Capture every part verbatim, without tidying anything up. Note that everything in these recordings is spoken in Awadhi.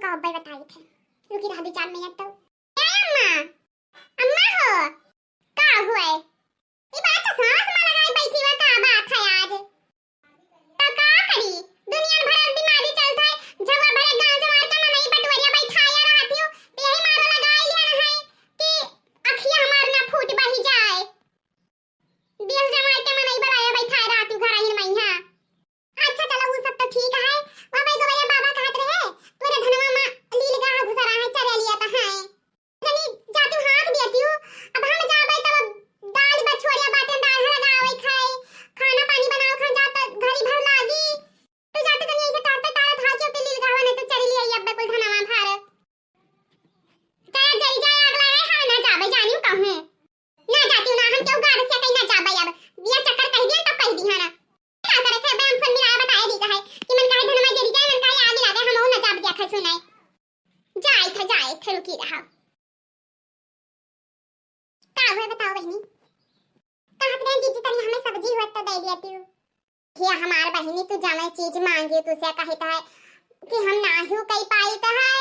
का अब्बे बताई थे। रुकी रहा दो चार मिनट तो। ए अम्मा, अम्मा हो, का हुए? ई बात तो सांस में लगाई बैठी हुआ, का बात है आज? तो का करी, दुनिया भर बीमारी चलत है, झगड़ा भरे गांव जवार का मनई बटुवरिया बैठाया रहत हो, तो यही मारो लगाई लिया है कि अखिया हमार ना फूट बही जाए। देश जमाए के मनई बलाया बैठाए रहत हो घर आइन मैया। अच्छा चलो, वो सब तो ठीक है। वह भाई गोबरिया बाबा कहत रहे, तोरे धनवा में लील गाह घुसरा है, चरे लिया तो है। जनी जातू हाथ दियतू, अब हम जाबे तब दाल बछोड़िया बाटे, दाल लगावे खाए, खाना पानी बनावे खाए, जात घरी भर लागी। तू जातू जनी ऐसे टहरते टहरत हाथ के लील गाहवा नहीं तो चरी लिया अब्बे कुल धनवा भार। चाहे जरी जाए आग लगे, हम ना जाबे, जानियो कहूँ। ना जाती हूँ ना, हम क्यों गाड़ से कहीं ना जाबे अब। ये चक्कर कह दिया तब कह दी है ना। का करे थे, बे हम फोन मिलाया बताए दी है कि मन काहे धनवा जरी जाए, मन काहे आग लागे, हम ना जाब दिया खै सुनाए। जाए थे, जाए थे, रुकी रहा। का हुए बताओ बहनी? कहत रहे जीजी तनी हमें सब्जी हुआ तो दे दिया तू। ये हमार बहनी तू जमे चीज मांगी तुसे कहित है कि हम नाहियो कई पाइत है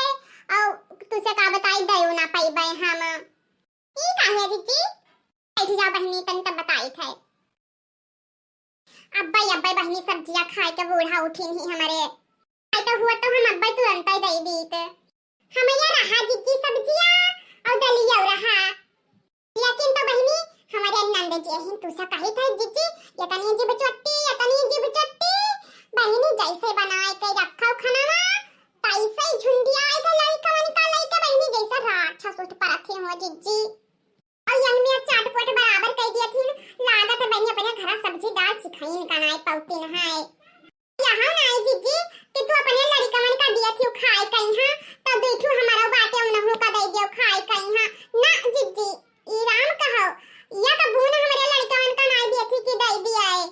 और तुसे का बताई दयो ना पइबे हम। ई काहे जीजी? बैठ जा बहनी तनी तब बताइत है। अब्बे अब्बे बहनी सब्जिया खाए के बूढ़ा उठिन ही हमारे। आई तो हुआ तो हम अब्बे तुरंत ही दे दीत। हमैया रहा जिज्जी सब्जिया और दलिया रहा। लेकिन तो बहनी हमारे नंद जी अहिन तुसा कही थे जिज्जी, ये तनी जीभ चोट्टी, ये तनी जीभ चोट्टी। बहनी जैसे बनाए के रखो खाना तैसे ही झुंडिया आए थे लड़का मन का लड़का बहनी जैसा राक्षस उठ परत ही हो जिज्जी। और यही में चाट पोट बराबर कई दिया थी। लागत है बहनी अपने घर सब्जी दाल चिखाइन का नाई पौती नहाए। यहाँ नाई जिज्जी कि तू अपने लड़िकवन का दिया थी खाए कहीं हाँ, तो देखू हमारा बाटे उनहु का दे दियो खाए कहीं हाँ। ना जिज्जी, ई राम कहो, या तो बून हमारे लड़िकवन का नाई दिया थी कि दे दिया है।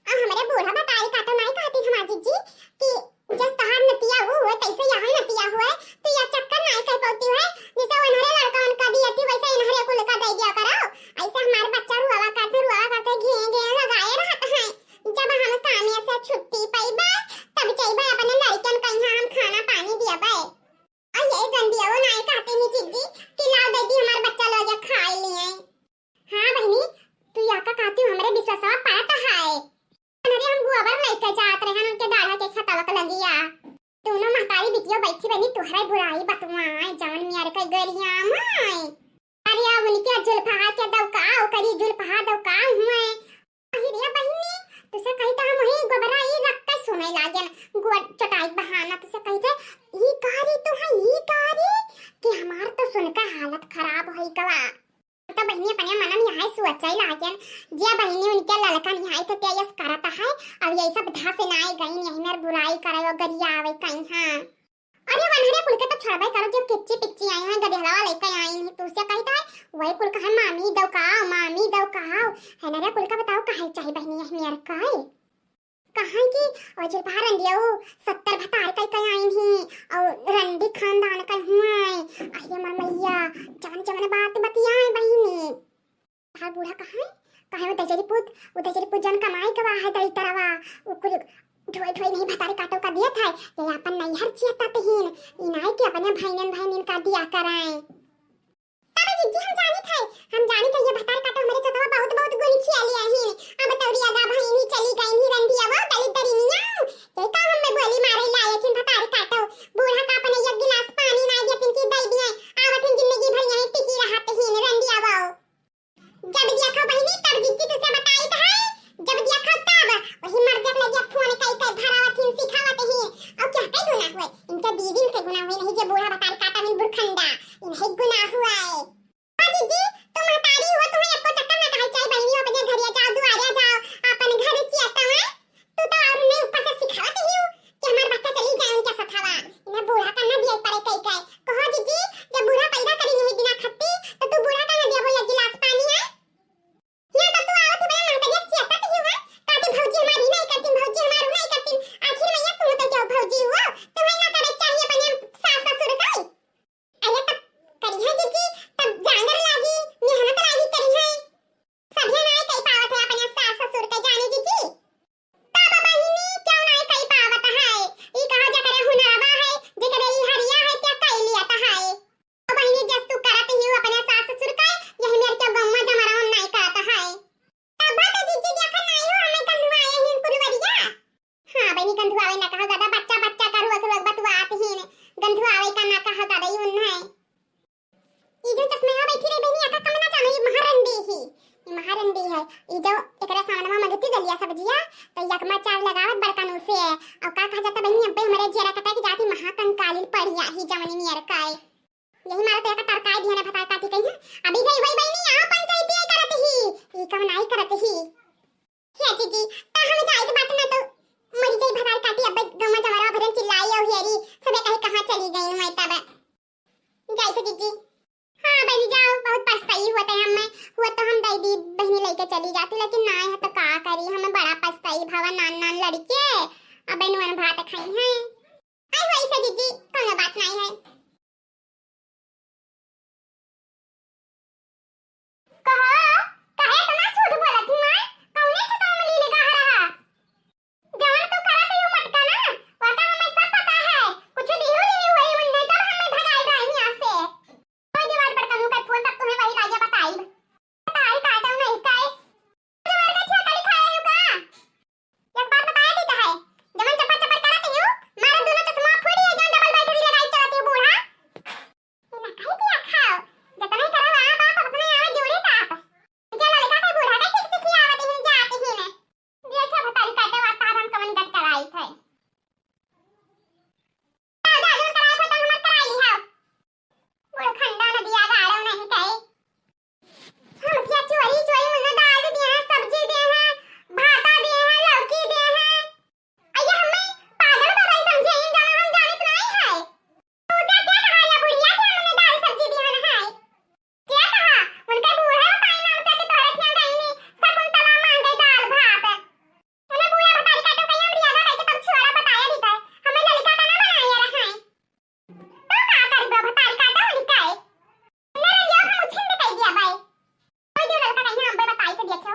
आ हमरे बूढ़ा बताई का तो नाई कहती हमार जिज्जी कि जस तहार नतिया वो हुए तैसे यहाँ नतिया हुए, तो या चक्कर नाई कह पौती हुए, जैसे उन्हरे लड़कवन का दिया थी वैसे इन्हरे कुल का दे दिया करो। ऐसे हमार बच्चा रुआवा करते रुआवा करते घे घे लगाए रहत हैं। जब हम कामे से छुट्टी पइबे तब जइबे अपने लड़कन का यहाँ हम खाना पानी दियबे। और ये गंडिया वो नाई कहते नहीं जिज्जी कि लाओ दे दी हमार बच्चा लोग खाए लिए। हाँ बहनी, तू या का कहती हूँ, हमरे विश्वासवा परत है। अरे हम गोबर लेके जात रहन उनके डाढ़ा के खतवा के लगिया। दोनों महतारी बिटिया बैठी बनी तुहरे बुराई बतवाए, जवन मियर के गरिया माए। अरे अब उनके जुल्फहा के दौकाओ करी, जुल्फहा दौकाओ हुए। अरे बहिनी, तुसे कही तो हम वही गोबरा ई रख के सुने लागेन। गोड़ चटाई बहाना तुसे कही थे, ई कारी तो है, ई कारी कि हमार तो सुनकर हालत खराब होई गवा। तो बहिनी अपने मन में यहाँ सोचे लागेन, जे बहिनी उनके ललकन यहाँ तो तेजस करत है, अब यही सब धासे नाए गई, यही मेर बुराई करे और गरिया आवे कहीं। हाँ, अरे वनहरे कुल के तो छोड़बे करो, जो किच्ची पिच्ची आई हैं, गदेहलवा लेके आई हैं, तू से कहता है, वही कुल कहे मामी दौकाओ, मामी दौकाओ। है ना रे कुल का बताओ, काहे चाही बहिनी यही मेर का है? कहाँ की और जुल्फा रंडिया वो सत्तर भतार कई कई आइन ही और रंडी खानदान कई हुए। अरे हमर मैया, जवन जवन बात बतियाए बहिनी। हर बूढ़ा कहाँ है? कहाँ है वो दजरी पूत? वो दजरी पूत जन कमाई के बा है दई तरवा। वो कुल ढोई ढोई नहीं भतारे काटो का दिया था। ये अपन नैहर चियता तहीन। इनाई के अपने भाईनन भाईनन का दिया कराए। तब जिज्जी हम जानी थे, हम जानी थे ये भतार काटो हमारे चतवा बहुत बहुत गुण खिया लिया ही। अब तौरी अगा भाई नहीं चली गई नहीं रंडी अब दलित दरी निया। ये का हम में गोली मारे लाए थे भतार काटो। बूढ़ा का अपने एक गिलास पानी ना दिया पिंकी दे दिए। आवत ही जिंदगी भर यहीं टिकी रहत ही रंडी अब। जब देखो बहिनी तब जिज्जी तुसे बताई तो है। जब देखो तब वही मर देख ले जब फोन कई कई भरावत ही सिखावत ही। और क्या कई गुनाह हुए? इनके बीवी के गुनाह हुए नहीं, जे बूढ़ा भतार काटा में बुरखंडा, इन्हें गुनाह हुआ है। हाँ जिज्जी, तुम महतारी हो, तुम्हें एको चक्कर ना कहै चाही, बहिनी अपने घरे जाओ, दुआरे जाओ, अपन घर चियता है। तू तो और नहीं ऊपर से सिखावत ही हो, नहीं गंधुआवे ना कहा दादा, बच्चा बच्चा का रुआ रुआ बतुआत ही ने। गंधुआवे का ना कहा दादा, ई उन्हें। ई जो चश्मा बैठी रही बहनी, एका कम ना जानो, ई महारंडी ही। ई महारंडी है। ई जो एकरा सामने में मगती दलिया सब्जिया, तो यकमा चार लगावत बड़का नू से। और का कहा जाता बहनी, अब्बे हमरे जेरा कटा की जाती महाकंकालिल पड़िया ही जवनी नियर का है। यही मारे तो एका टरकाई दिया ना भतार काटी कहीं है। अभी गई वही बहनी, आओ पंचायती आई करत ही। ई कम नाई करत ही। हे जीजी, ता हम जाइत बात ना तो मरी जाई भतार काटी, अब्बे गौवा जवरवा भरन चिल्लाई और हेरी, सबे कहे कहाँ चली गई मैं तब। जाइत जीजी। हाँ बहनी जाओ, बहुत पछताई हुआ था हम, हुआ तो हम दई दी बहनी लेके चली जाती, लेकिन ना है तो का करी, हमें बड़ा पछताई भावा नान नान लड़के, अब नुअन भात खाई हैं। आई हुआ इसे जीजी, कौनो बात नहीं है। कहो, काहे इतना झूठ बोलत ही माय? कौने खेतवा में लीन गाह रहा? जवन तू करत ही उ मटका ना, वो तो हमें सब पता है। कुछ दिहू नहीं हुई उन्हें, तब हमें भगाई रही यहाँ से। कोई देवाल पर कनू का फोन तब तुम्हें वही लागे बताई। तारी काटो नहीं काए। तुम्हारे का छिया कली खाए हो का? एक बात बताए दी तो है, जवन चपर चपर करत ही, मारे दोनों चश्मा फूट गए, जवन डबल बैटरी लगाई चलत ही बूढ़ा। ये ना कहीं दिया खाओ, जतने करो आप, आप अपने आवे जोड़े का आप। चलो लड़का के बूढ़ा का ठीक से खियावत ही जात ही ने। देखा भतारी काटे वाता हम कमन गट कराई थे। जाओ, जाओ, जवन कराए थे, तन हमर कराई ली, हाँ। गुड़खंडा नदिया गाड़ो नहीं कहे। हम क्या चोरी चोरी उन्हें दाल दे हैं, सब्जी दे हैं, भाता दे हैं, लौकी दे हैं। अय्या हमें पागल बबाई समझे, इन जाना हम जानित नहीं है। तू क्या क्या कहा या बुढ़िया के हमने दाल सब्जी दे हैं? क्या कहा? उनके बूढ़े बताई नाम से कि तोहरे खिया गई नी, शकुंतला मांगे दाल भात। उन्हें बूढ़ा भतारी काटो कहीं हम बियाह करके तब छोड़ा बताया भी था। हमें लड़का का ना बनाया रहा है। तो का करबे भतारी काटा होली काए? ना रंगिया हम उछिन दे कह दिया भाई। कोई दियो लड़का कहीं हम बताई तो देखो।